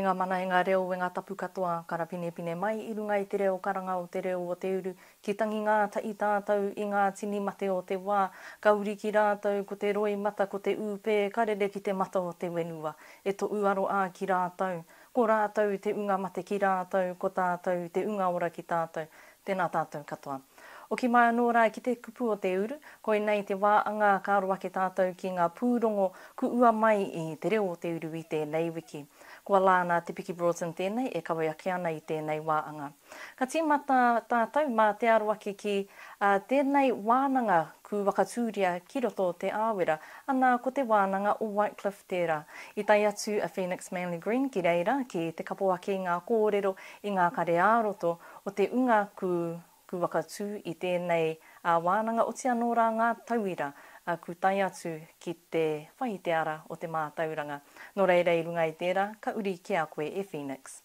ngā mana, e ngā reo, e ngā tapu katoa, karapinepine mai i runga i te reo karanga o te reo o te uru, ki tangi ngātahi tātou i ngā tini mate o te wā, ka uri ki rātou ko te roi mata, ko te ūpē, ka rere ki te mata o te whenua, e toʻu aroā ki rātou, ko rātou te unga mate ki rātou, ko tātou te unga ora ki tātou, tēnā tātou katoa. Oki mai anō rā ki te kupu o te uru, koinei te wā anga ka aro ake tātou ki ngā pūrongo kuua mai i te reo o te uru i tēnei wiki. Ko Alana Te Piki Broughton tēnei e kawe ake ana i tēnei wā anga. Ka tīmata tātou mā te aro ake ki tēnei wānanga ku whakatūria ki roto o Te Āwera, ana ko te wānanga o Whitecliffe tērā. I tae atu a Phoenix Manly Green ki reira ki te kapo ake i ngā kōrero i ngā kare ā-roto o te unga ku ku whakatū i tēnei wānanga oti anō rā ngā tauira ku tae atu ki te whai i te ara o te mātauranga. Nō reira i runga i tērā, ka uri ki a koe e Phoenix.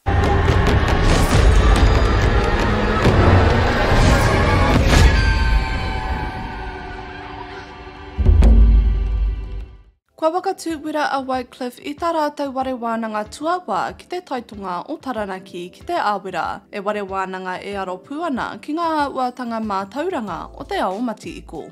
Kua whakatūwera a Whitecliffe i tā rātou whare wānanga tuawhā ki te taitonga o Taranaki ki Te Āwera, e whare wānanga e aro pū ana ki ngā āhuatanga mātauranga o te ao matihiko.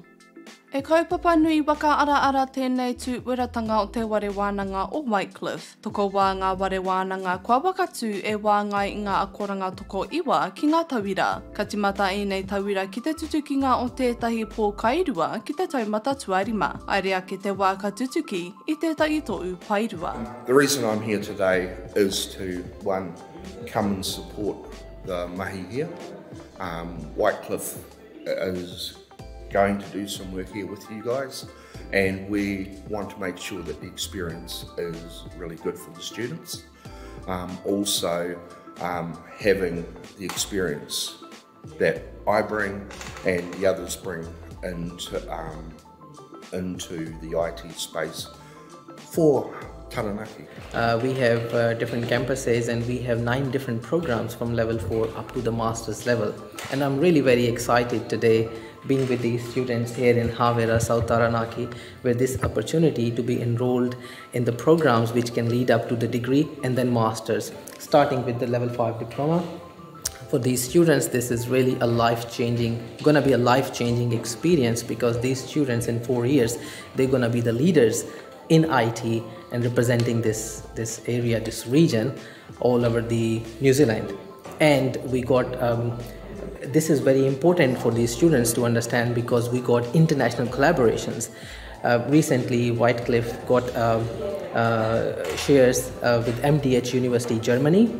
E kaupapa nui waka araara tēnei tūweratanga o te whare wānanga o Whitecliffe. Tokowā ngā whare wānanga kua whakatū e wāngai i ngā akoranga tokoiwa ki ngā tauira. Ka tīmata ēnei tauira ki te tutukinga o tētahi pōkairua ki te taumata tuarima. Haere ake te wā ka tutuki i tētahi tohu paerua. The reason I'm here today is to, one, come and support the mahi here. Um, Whitecliffe is going to do some work here with you guys and we want to make sure that the experience is really good for the students. Um, also, um, having the experience that I bring and the others bring into, um, into the IT space for Taranaki. Uh, we have uh, different campuses and we have nine different programs from level 4 up to the master's level. And I'm really very excited today being with these students here in Hawera, South Taranaki, where this opportunity to be enrolled in the programs which can lead up to the degree and then master's, starting with the level 5 diploma. For these students, this is really a life-changing, gonna be a life-changing experience because these students in four years, they're gonna be the leaders in IT and representing this, this area, this region all over the New Zealand. And we got, um, this is very important for these students to understand because we got international collaborations. Uh, recently, Whitecliffe got uh, uh, shares uh, with MDH University Germany.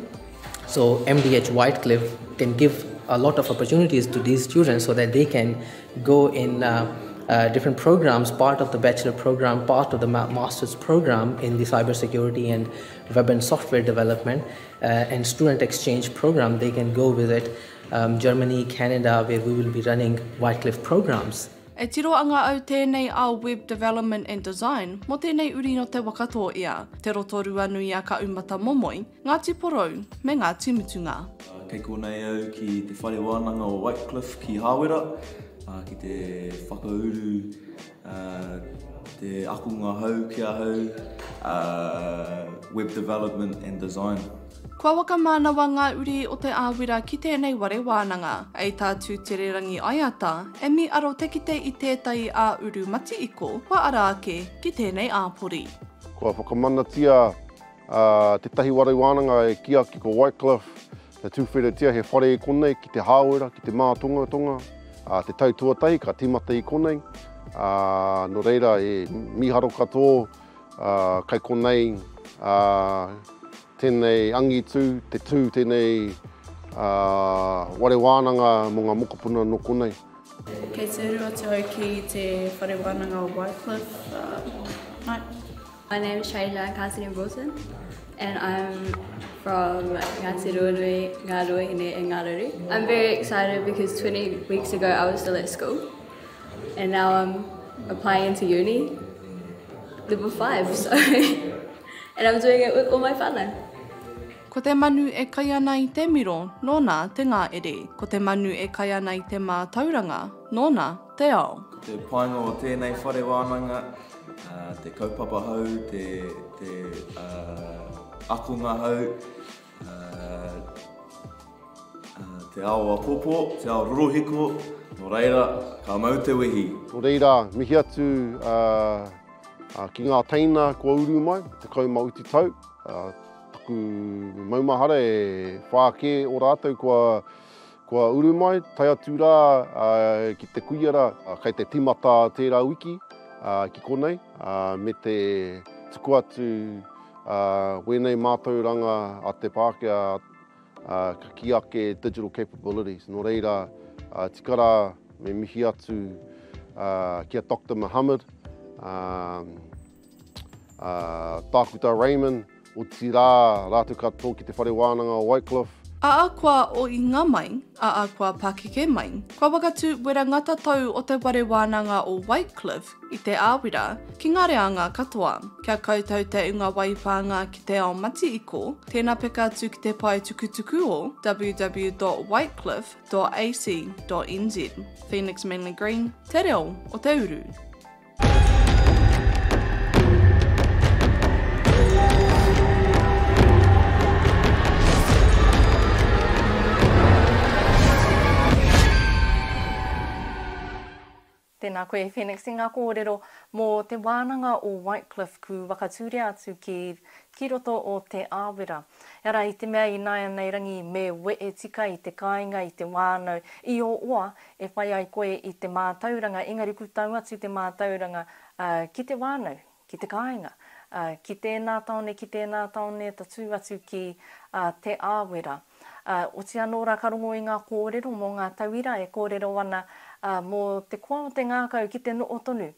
So MDH Whitecliffe can give a lot of opportunities to these students so that they can go in uh, uh, different programs, part of the bachelor program, part of the ma master's program in the cybersecurity and web and software development, uh, and student exchange program. They can go visit um, Germany, Canada, where we will be running Whitecliffe programs. E tiro anga au tēnei ao Web Development and Design mō tēnei uri no Te Whakatōea, Te Rotorua nui a Kaumatamomoe, Ngāti Porou me Ngāti Mutunga. Kei konei au ki te whare wānanga o Whitecliffe ki Hāwera, ki te whakauru te akonga hou ki ahau, Web Development and Design. Kua whakamānawa ngā uri o Te Āwera ki tēnei ware wānanga. Ei tā Tūtererangi Aiata, e mīaro te kite i tētahi ā-uru matihiko kua ara ake ki tēnei āpori. Kua whakamanatia tētahi ware wānanga e kī ake ko Whitecliffe, Ka tūwheratia he whare i konei ki te Hāwera, ki te Mātongatonga, ā, te tau tuatahi ka tīmata i konei, ā, nō reira e mīharo katoa, ā, kai konei, ā, tēnei angitu, te tū tēnei, ā, ware wānanga mō ngā mokopuna nō konei. Kei te uru atu au ki te whare wānanga o Wycliffe, ā, āe. My name is Shaila Kasini Wilson and I'm from Ngāti Ruanui, Ngā Ruahine and Ngā Ruru. I'm very excited because 20 weeks ago I was still at school and now I'm applying to uni, level 5, so and I'm doing it with all my whānau. Ko te manu e kai ana i te miro, nōna te ngaere. Ko te manu e kai ana i te mātauranga, nōna te ao. Ko te painga o tēnei whare wānanga, te kaupapa hou, te, te, uh... akonga hou, te ao apopo, te ao rorohiko, nō reira, ka mau te wehi. Nō reira, mihi atu ki ngā teina kua uru mai, 18 tau, taku maumahara e whā kē o rātou kua Kua uru mai, tae atu rā ki te kuia rā, kei te tīmata tērā wiki ki konei, me te tuku atu wēnei mātauranga a te Pākehā ka kī ake digital capabilities. Nō reira, tika rā me mihi atu ki a Doctor Mohammed, Tākuta Raymond, Otirā, rātou katoa ki te Whare Wānanga o Whitecliffe. Aa kua oinga mai, aa kua pakeke mai, kua wakatu wera nga tatau o te Whare Wānanga o Whitecliffe i te āwira ki nga reanga katoa. Kia koutou te unga waipānga ki te ao matiiko, tēna peka atu ki te pae tukutuku o www.whitecliffe.ac.nz. Phoenix Manly Green, Te Reo o te Uru. Tēnā koe Phoenix i ngā kōrero mō te wānanga o Whitecliffe ku whakatūria atu ki ki roto o Te Āwera. Ehara i te mea ināianei rangi me wehe tika i te kāinga, i te whānau, i ō oa E whai ai koe i te mātauranga, engari ku tau atu te mātauranga ki te whānau, ki te kāinga, ki tēnā taone, ki tēnā taone, tatū atu ki Te Āwera. Oti anō rā ka rongo i ngā kōrero mō ngā tauira e kōrero ana mō te koa o te ngākau ki te noho tonu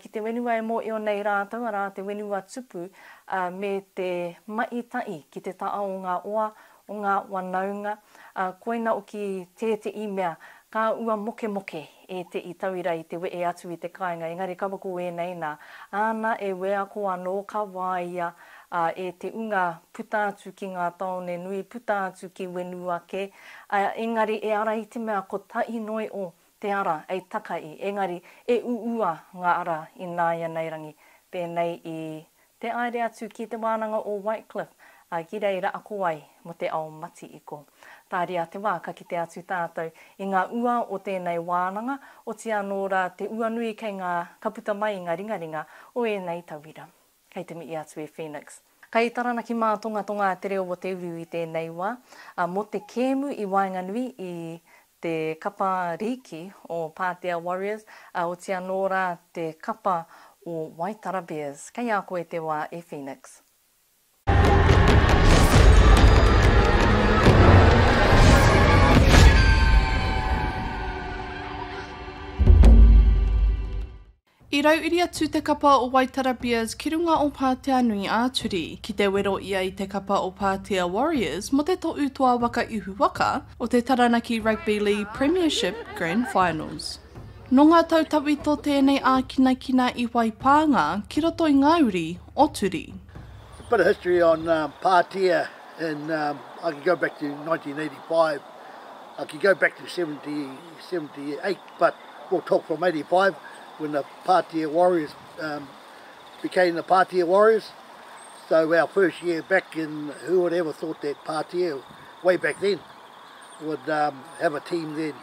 ki te whenua e mōhio nei rātou, arā, te whenua tupu, me te maʻitaʻi ki te taha o ngā oa, o ngā wanaunga, ā, koina oki tēteʻi mea, ka ua mokemoke ēteʻi tauira i te wehe atu i te kāinga, engari kaua ko ēnei nā, āna e wheako anō ka wāia, ā, e te unga puta atu ki ngā tāone nui, puta atu ki whenua kē, ā, engari e ara i te mea kotahi noi o te ara ei taka i, engari e uua ngā ara ināianei rangi, pēnei i Te aere atu ki te wānanga o Whitecliffe, ā, ki reira ako ai mō te ao matihiko. Tāria te wā ka kite atu tātou i ngā ua o tēnei wānanga, otiia anō rā te ua nui kei ngā, ka puta mai i ngā ringaringa o ēnei tauira. Kei te mihi atu e Phoenix. Kei Taranaki mātongatonga te reo o te uru i tēnei wā, ā, mō te kēmu i waenganui i te kapa rīki o Pātea Warriors, ā, oti anō rā te kapa o Waitara Bears. Kei a koe te wā e Phoenix. I rauiri atu te kapa o Waitara Bears ki runga o Pāteanui ā-Turi, ki te wero ia i te kapa o Pātea Warriors mō te tohu toa waka ihu waka o te Taranaki Rugby League Premiership Grand Finals. Nō ngā tau tawhito tēnei ākinakina i whai pānga ki roto i ngā uri o Turi. A bit of history on Pātea and I could go back to 1985, I could go back to 70, 78 but we'll talk from 85 when the Pātea Warriors um, became the Pātea Warriors. So our first year back in, who would ever thought that Pātea, way back then, would um, have a team then.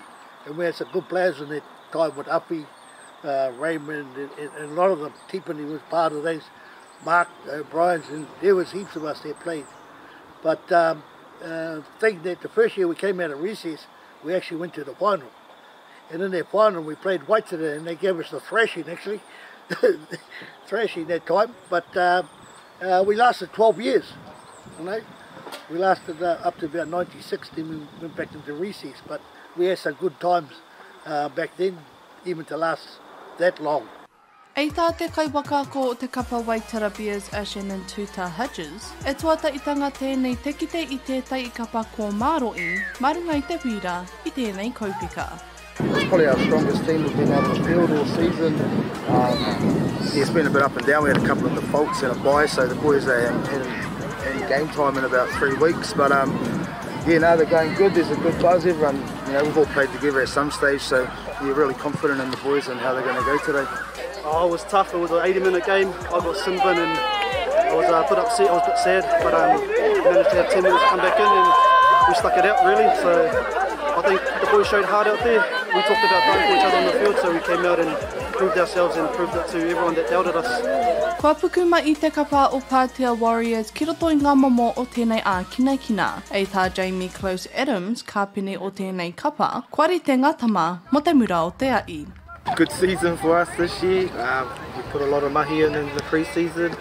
And we had some good players in that time with Uffy, uh, Raymond, and, and, and a lot of them. Tipene was part of those, Mark O'Brien's, and there was heaps of us that played. But um, uh, thing that the first year we came out of recess, we actually went to the final. And in that final, we played Waitara, and they gave us the thrashing, actually. thrashing that time. But uh, uh, we lasted 12 years, you know. We lasted uh, up to about 96, then we went back into recess. But we had some good times uh, back then, even to last that long. Ei tā te kaiwhakaako o te kapa Waitara Beers a Shannon Tuta Hudges, e tuataitanga tēnei te kite i tētahi kapa kōmāroʻi mā runga i te wīra i tēnei kaupeka. It's probably our strongest team we've been able to field all season. Um, yeah, it's been a bit up and down. We had a couple of defaults and a bye, so the boys they haven't had any game time in about three weeks. But um, yeah, no, they're going good. There's a good buzz. Everyone, you know, we've all played together at some stage, so you're really confident in the boys and how they're going to go today. Oh, it was tough. It was an 80-minute game. I got Sinbin and I was uh, a bit upset, I was a bit sad, but um, managed to have 10 minutes to come back in and we stuck it out really. So I think the boys showed hard out there. We talked about dying for each other on the field, so we came out and proved ourselves and proved it to everyone that doubted us. Kua puku mai i te kapa o Pātea Warriors ki roto i ngā momo o tēnei ākinakina. Ei tā Jamie Close Adams, kāpene o tēnei kapa, kua rite ngā tama mō te mura o te ahi. Good season for us this year. Um, we put a lot of mahi in in the pre-season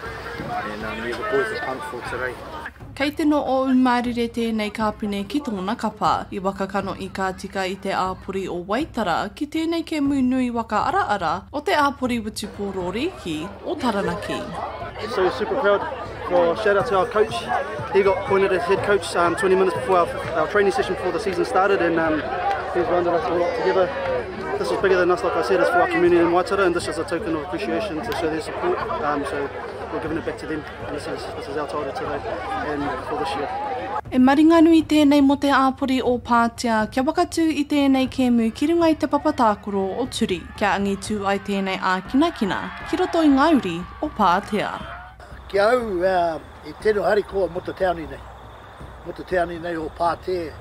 and um, yeah, the boys are pumped for today. Kei te no o Umārire tēnei kāpene ki tōna kapa. I waka kano i ka tika i te āpori o Waitara ki tēnei kēmu nui waka araara o te āpori wutupōro rīki o Taranaki. So super proud for shout out to our coach. He got appointed as head coach um, 20 minutes before our, our training session before the season started and um, he's rounded us all up together. This is bigger than us, like I said, it's for our community in Waitara and this is a token of appreciation to show their support. Um, so we're giving it back to them and this is, this is our title today and for this year. E maringanui tēnei mō te āpori o Pātea kia whakatū i tēnei kēmu ki runga i te papa tākaro o Turi, kia angitū ai tēnei ākinakina ki roto i ngā uri o Pātea. Ki a au, e tino harikoa mō te tāone nei, mō te tāone nei o Pātea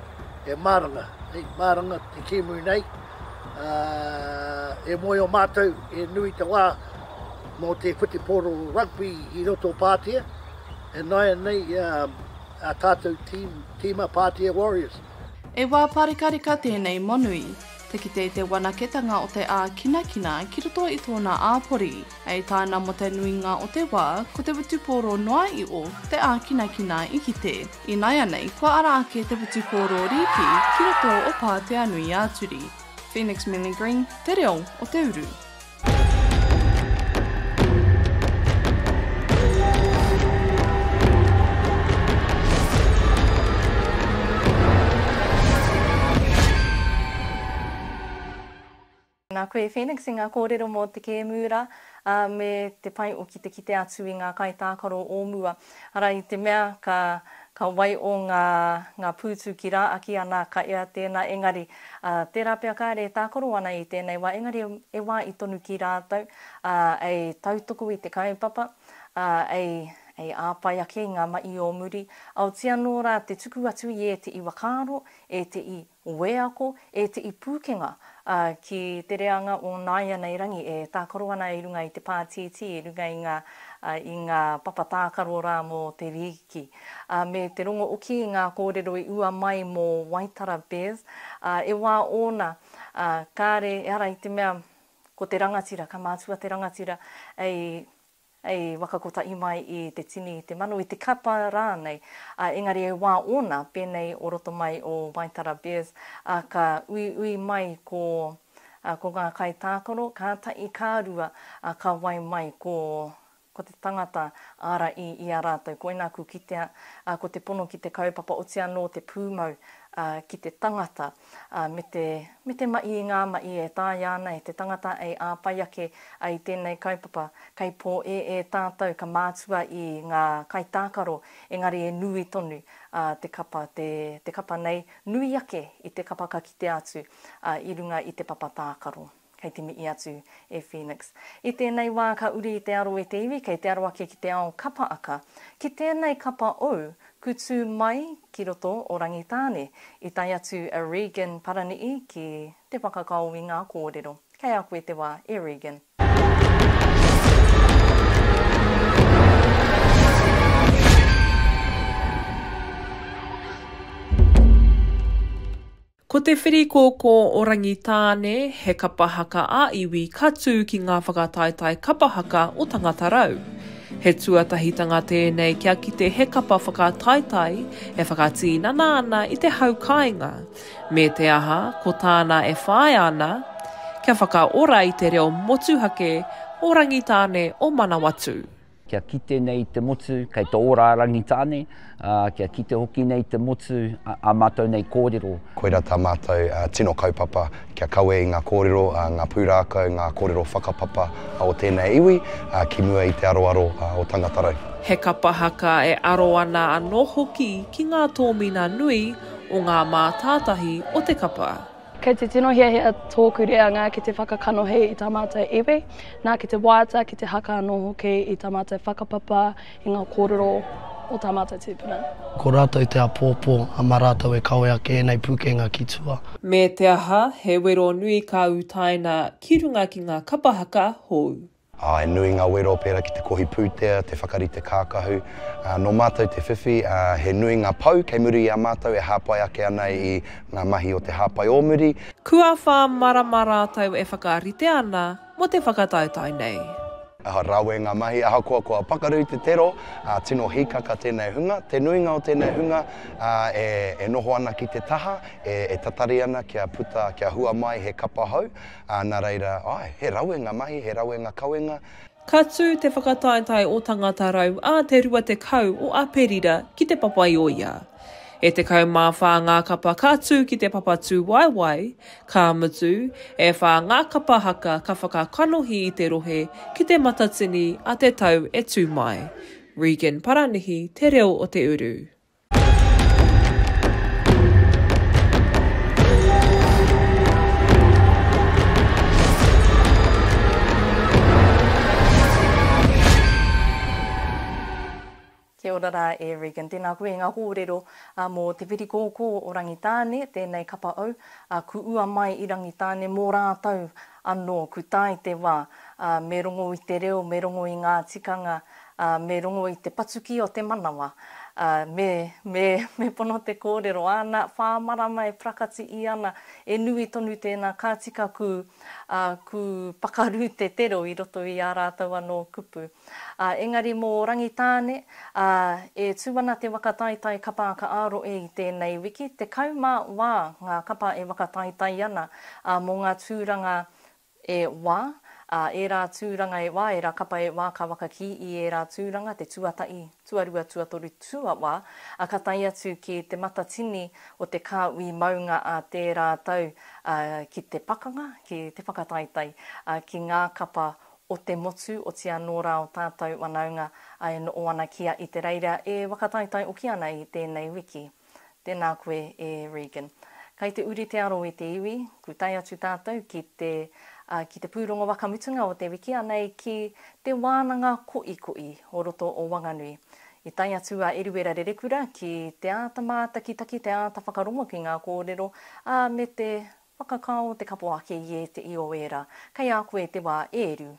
e maranga, e maranga te kēmu nei, e mōhio mātou e nui te wā mō te whutupōro rugby i roto o Pātea, e nāianei a tātou tīma Pātea Warriors. E wā pārekareka tēnei monui, te kite i te wanaketanga o te ākinakina ki roto i tōna āpori. Hei tāna mō te nuinga o te wā, ko te wutupōro noa iho te ākinakina i kite. Ināianei, kua ara ake te wutupōro rīki ki roto o Pātea-nui-ā-Turi. Phoenix Manly Green, Te Reo o te Uru. Nā koe Phoenix i ngā kōrero mō te kēmu rā, ā, me te pai o ki te kite atu i ngā kaitākaro o mua. Arā, i te mea ka, ka waiō ngā, ngā pūtu ki rā aki ana ka ea tēnā, engari, ā, tērā pea kāre e tākaro ana i tēnei wā, engari e wā i tonu ki rātou, ā, ei tautoko i te kaupapa, ā, ei, ei āpai ake i ngā mahi o muri, aotia anō rā te tuku atu i ētehi whakaaro, ētehi wheako, ētehi pūkenga, ā, ki te reanga o nāianei rangi e tākaro ana i runga i te pātītī, i runga i ngā, ā, i ngā papa tākaro rā mō te rīki. Ā, me te rongo oki i ngā kōrero i ua mai mō Waitara Bears, ā, e wā ōna, ā, kāre, ehara i te mea ko te rangatira, ka mātua te rangatira, ei, Hei waka kotahi mai i te tini, i te mano, i te kapa rānei, ā, engari e wā ōna, pēnei o roto mai o Waitara Bears, ā, ka uiui mai ko, ā, ko ngā kaitākaro, kātahi ka rua, ā, ka wai mai ko, ko te tangata ārahi i a rātou. Koinā ku kitea, ā, ko te pono ki te kaupapa, oti anō te pūmau, ā, ki te tangata, ā, me te, me te mahi i ngā mahi e taea ana e te tangata ei āpai ake ai tēnei kaupapa. Kei pōēē tātou ka mātua i ngā kaitākaro, engari e nui tonu, ā, te kapa, te, te kapa nei, nui ake i te kapa ka kitea atu, ā, i runga i te papa tākaro. Kei te mihi atu e Phoenix. I tēnei wā ka uri i te aro e te iwi, kei te aro ake ki te ao kapa aka. Ki tēnei kapa ou, ku tū mai ki roto o Rangitāne. I tae atu a Regan Parani'i ki te whakakao i ngā kōrero. Kei a koe te wā, e Regan. Ko Te Whirikōkō o Rangitāne he kapa haka ā-iwi ka tū ki ngā whakataetae kapa haka o Tangata Rau. He tuatahitanga tēnei kia kite he kapa whakataetae e whakatīnana ana i te hau kāinga, me te aha, ko tāna e whāia ana, kia whakaora i te reo motuhake o Rangitāne o Manawatū. Kia kite nei te motu kei te ora a Rangitāne, ā, kia kite hoki nei te motu ā mātou nei kōrero. Koirā tā mātou tino kaupapa, kia kawe i ngā kōrero, ngā pūrākau, ngā kōrero whakapapa o tēnei iwi ki mua i te aroaro o Tangata Rau. He kapa haka e aro ana anō hoki ki ngā tōmina nui o ngā mātātahi o te kapa. Kei te tino hiahia tōku reanga ki te whakakanohi i tā mātou iwi, nā ki te waiata, ki te haka anō hoki i tā mātou whakapapa, i ngā kōrero o tā mātou tūpuna. Ko rātou te apōpō, ā, mā rātou e kawe ake ēnei pūkenga ki tua. Me te aha, he wero nui ka utaina ki runga ki ngā kapa haka hou. Ā, he nui ngā wero pērā ki te kohi pūtea, te whakarite kākahu. Ā, nō mātou te whiwhi, ā, he nui ngā pou kei muri i a mātou e hāpai ake ana i ngā mahi o te hāpai ō muri. Kua whā marama rātou e whakarite ana mō te whakataetae nei. Aha, rawe ngā mahi, ahakoa kua pakaru te tero, ā, tino hīkaka tēnei hunga. Te nuinga o tēnei hunga, ā, e, e noho ana ki te taha, e, e tatari ana kia puta, kia hua mai he kapa hou. Ā, nā reira, āe, he rawe ngā mahi, he rawe ngā kawenga. Ka tū te whakataetae o Tangata Rau ā te 20 o Aperira ki Te Papaioea. E 14 ngā kapa ka tū ki te papa tūwaewae, ka mutu, e whā ngā kapa haka ka whakakanohi i te rohe ki Te Matatini a te tau e tū mai. Regan Paranihi, Te Reo o te Uru. Kia ora rā e Regan, tēnā koe i ngā kōrero mō Te Whirikōkō o Rangitāne, tēnei kapa au, ku ua mai i Rangitāne mō rātou anō, ku tae te wā, me rongo i te reo, me rongo i ngā tikanga, ā, me rongo i te patuki o te manawa, ā, me, me, me pono te kōrero, āna, whāmarama e parakatiī ana, e nui tonu tēnā, ka tika ku, ā, ku pakaru te tero i roto i ā rātou anō kupu. Ā, engari mō Rangitāne, ā, e tū ana te waka taetae kapa aka-ā-rohe i tēnei wiki, 14 ngā kapa e waka taetae ana, ā, mō ngā tūranga E wā, ā, ērā tūranga e wā, ērā kapa e wā ka whakakī i ērā tūranga, te tuatahi, tuarua, tuatoru, tuawā, ā, ka tae atu ki te matatini o te kāhui maunga ā tērā tau, ā, ki te pakanga, ki te whakataetae, ā, ki ngā kapa o te motu, otiia anō rā o tātou whanaunga, ā, e noho ana ki a i te reira e whakataetae oki ana i tēnei wiki. Tēnā koe e Regan. Kai te uri te aro i te iwi, ku tae atu tātou ki te, ki te pūrongo waka mutunga o te wiki anei ki Te Wānanga Koʻikoʻi o roto o Wanganui. I tae atu a Eruera Rerekura ki te āta mātakitaki, te āta whakarongo ki ngā kōrero, ā, me te Whakakao te kapo ake i ētehi o ērā. Kei a koe te wā e Eru.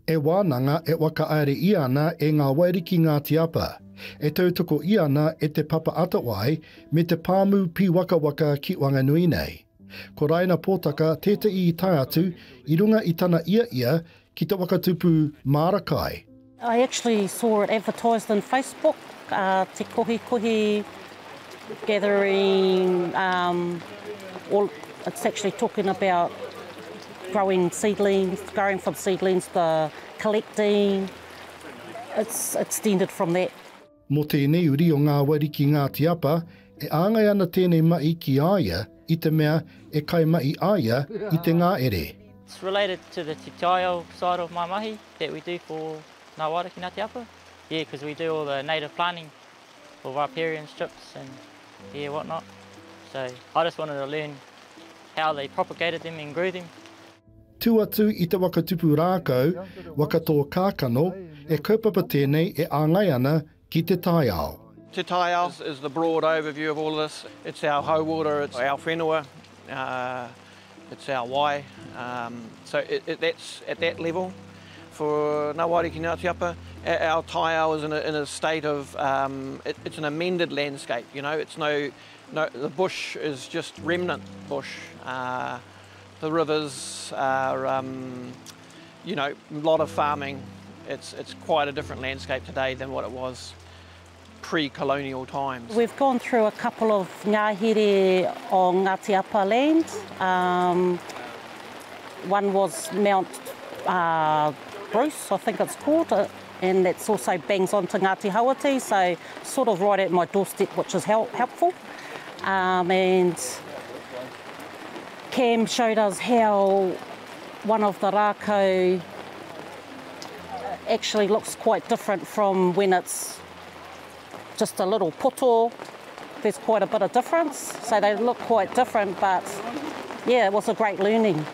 E wānanga e whakahaere ia ana e ngā wairiki Ngāti Apa, e tautoko ia ana e Te Papa Atawhai me te pāmu pīwakawaka ki Wanganui nei. Ko Raina Pōtaka tētehi i tae atu i runga i tana ia ia Ki te whakatupu māra kai. I actually saw it advertised on Facebook, uh, te kohikohi gathering, um, all, it's actually talking about growing seedlings, growing from seedlings to collecting. It's extended from that. Mō tēnei uri o Ngā Wariki Ngāti Apa, e āngai ana tēnei mahi ki a ia i te mea e kaimahi a ia i te ngaere. It's related to the te taiao side of my mahi that we do for Ngā Wairiki Ngāti Apa. Yeah, because we do all the native planting for riparian strips and yeah, whatnot. So I just wanted to learn how they propagated them and grew them. Tū atu i te waka tupu rākau, waka tō kākano, he kaupapa tēnei e āngai ana ki te taiao. Te taiao is the broad overview of all of this. It's our hauora, it's our whenua, it's our wai. So it, it, that's at that level. For Ngā Wairiki Ngāti Apa, our taiao is in a, in a state of, um, it, it's an amended landscape, you know, it's no, no, the bush is just remnant bush. Uh, The rivers are, um, you know, a lot of farming. It's, it's quite a different landscape today than what it was pre-colonial times. We've gone through a couple of ngahere on Ngāti Apa land. Um, one was Mount uh, Bruce, I think it's called, uh, and that's also bangs onto Ngāti Hauiti, so sort of right at my doorstep, which is help helpful. Um, and Cam showed us how one of the rākau actually looks quite different from when it's just a little poto. There's quite a bit of difference. So they look quite different, but yeah, it was a great learning.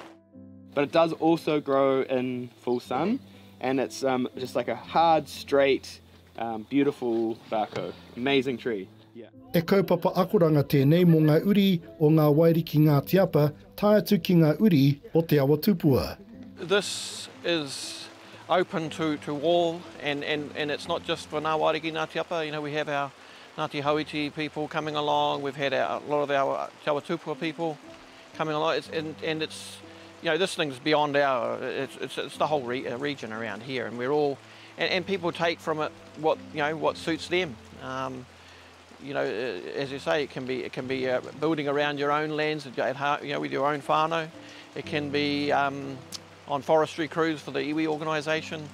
But it does also grow in full sun, and it's um, just like a hard, straight, um, beautiful rākau. Amazing tree. Yeah. E kaupapa akoranga tēnei mō ngā uri o Ngā Wairiki Ngāti Apa tae atu ki ngā uri o Te Awa Tupua. This is open to, to all and, and, and it's not just for Ngā Wairiki Ngāti Apa, you know, we have our Ngāti Hauiti people coming along, we've had our, a lot of our Te Awa Tupua people coming along, it's, and, and it's, you know, this thing's beyond our, it's, it's, it's the whole re uh, region around here and we're all, and, and people take from it what, you know, what suits them. Um, you know, uh, as you say, it can be, it can be uh, building around your own lands, at, you know, with your own whānau. It can be um, on forestry crews for the iwi organisation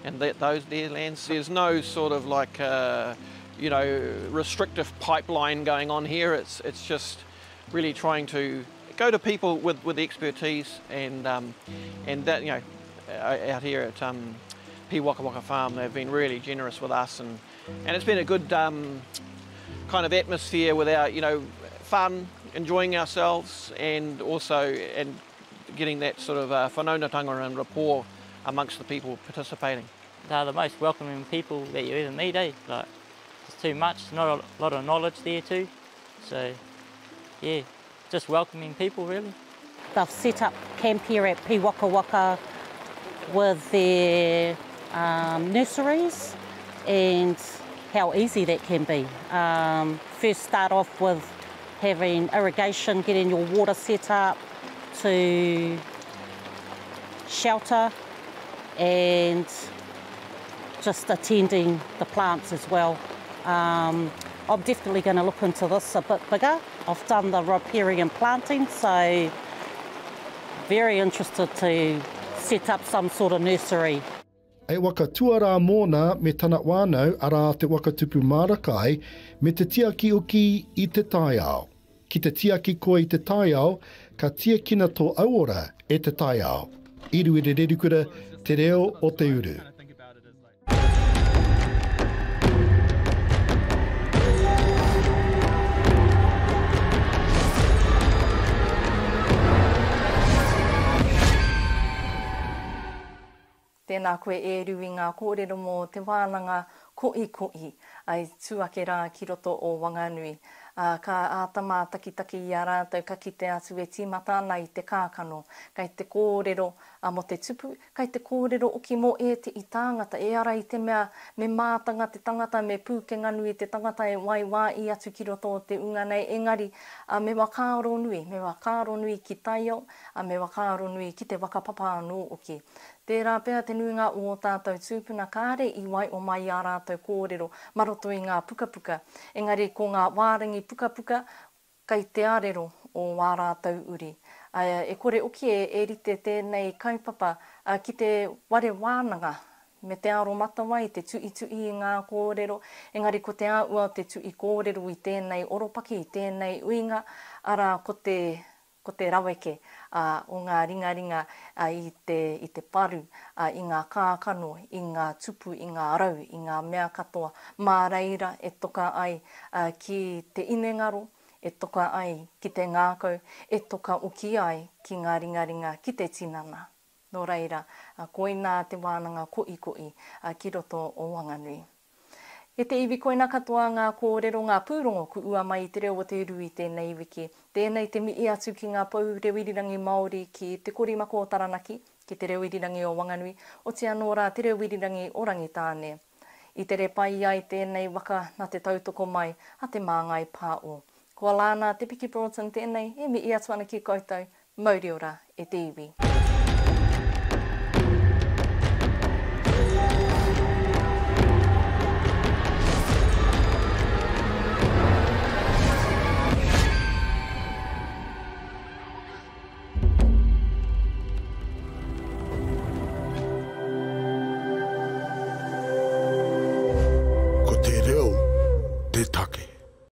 and that, those their lands. There's no sort of like, uh, you know, restrictive pipeline going on here. It's, it's just really trying to go to people with, with expertise and, um, and that, you know, out here at um, Piwakawaka Farm, they've been really generous with us and, and it's been a good um, kind of atmosphere with our, you know, fun, enjoying ourselves and also and getting that sort of uh, whanaungatanga and rapport amongst the people participating. They're the most welcoming people that you ever meet, eh? Like, it's too much, not a lot of knowledge there too. So, yeah, just welcoming people really. They've set up camp here at Piwakawaka with their um, nurseries and how easy that can be. Um, first start off with having irrigation, getting your water set up to shelter and just attending the plants as well. Um, I'm definitely going to look into this a bit bigger. I've done the riparian planting, so very interested to set up some sort of nursery. Hei waka tuarā mōna me tana whānau arā te waka tupu māra kai me te tiaki uki i te taiao. Ki te tiaki koe i te taiao, ka tiakina tō auora e te taiao. Iruere Rerukura, Te Reo o te Uru. Tēnā koe e Ru i ngā kōrero mō te wānanga koʻikoʻi i tū ake rā ki roto o Wanganui. Ā, ka āta mātakitaki i a rātou ka kite atu e tīmata ana i te kākano. Kei te kōrero mō te tupu, kei te kōrero oki mō ēteʻi tāngata, e ara i te mea me mātanga te tangata, me pūkenga nui te tangata e waiwāi atu ki roto o te unga nei, engari, ā, me whakaaro nui, me whakaaro nui ki taiao, ā, me whakaaro nui ki te whakapapa anō oki. Tērā pea te nuinga o ō tātou tūpuna kāre i waio mai i ā rātou kōrero mā roto i ngā pukapuka, engari ko ngā wārangi pukapuka kei te arero o ā rātou uri. Ā, e kore oki e rite tēnei kaupapa ki te ware wānanga me te aromatawai, te tuʻituʻi i ngā kōrero, engari ko te āhua o te tuʻi kōrero i tēnei oropaki, i tēnei uinga, arā, ko te ko te raweke o ngā ringaringa i te, i te paru, i ngā kākano, i ngā tupu, i ngā rau, i ngā mea katoa, mā reira e toka ai ki te inengaro, e toka ai ki te ngākau, e toka oki ai ki ngā ringaringa, ki te tinana. Nō reira, koinā te wānanga koʻikoʻi ki roto o Wanganui. E te iwi koina katoa ngā kōrero, ngā pūrongo ku ua mai i te reo o te uru i tēnei wiki. Tēnei te mihi atu ki ngā pou reo irirangi Māori ki Te Korimako o Taranaki, ki Te Reo Irirangi o Wanganui, oti anō rā Te Reo Irirangi o Rangitāne. I tere pai ai tēnei waka nā te tautoko mai a Te Māngai Pāo. Ko Alana Te Piki Broughton tēnei e mihi atu ana ki koutou, mauri ora e te iwi.